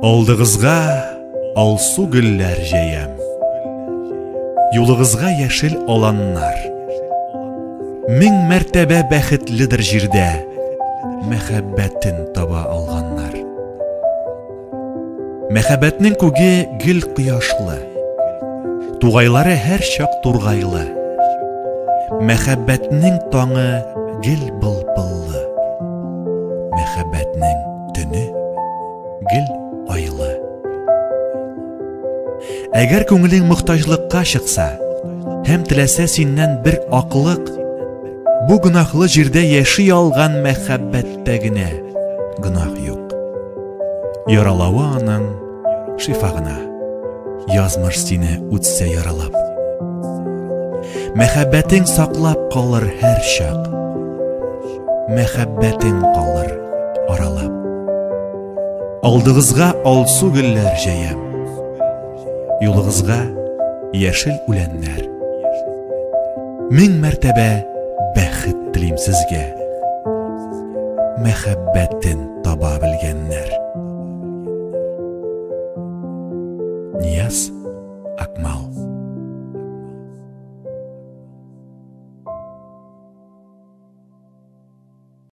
Алдыгызга алсу гөлләр җәям. Юлыгызга яшел аланнар. Мең мәртәбә бәхетледер җирдә мәхәббәтен таба алганнар. Мәхәббәтнең күге гел кояшлы. Тугайлары һәр чак тургайлы. Мәхәббәтнең таңы гел былбыллы. Мәхәббәтнең төне гел айлы. Әгәр күңелең мохтаҗлыкка чыкса һәм теләсә синнән бер аклык, бу гөнаһлы җирдә яши алган мәхәббәттә генә гөнаһ юк. Яралавы аның шифа гына. Язмыш сине үтсә яралап. Мәхәббәтең саклап калыр һәр чак. Мәхәббәтең калыр аралап. Алдыгызга алсу гөлләр җәям. Юлыгызга яшел үләннәр. Мең мәртәбә бәхет телим сезгә. Мәхәббәтен таба белгәннәр.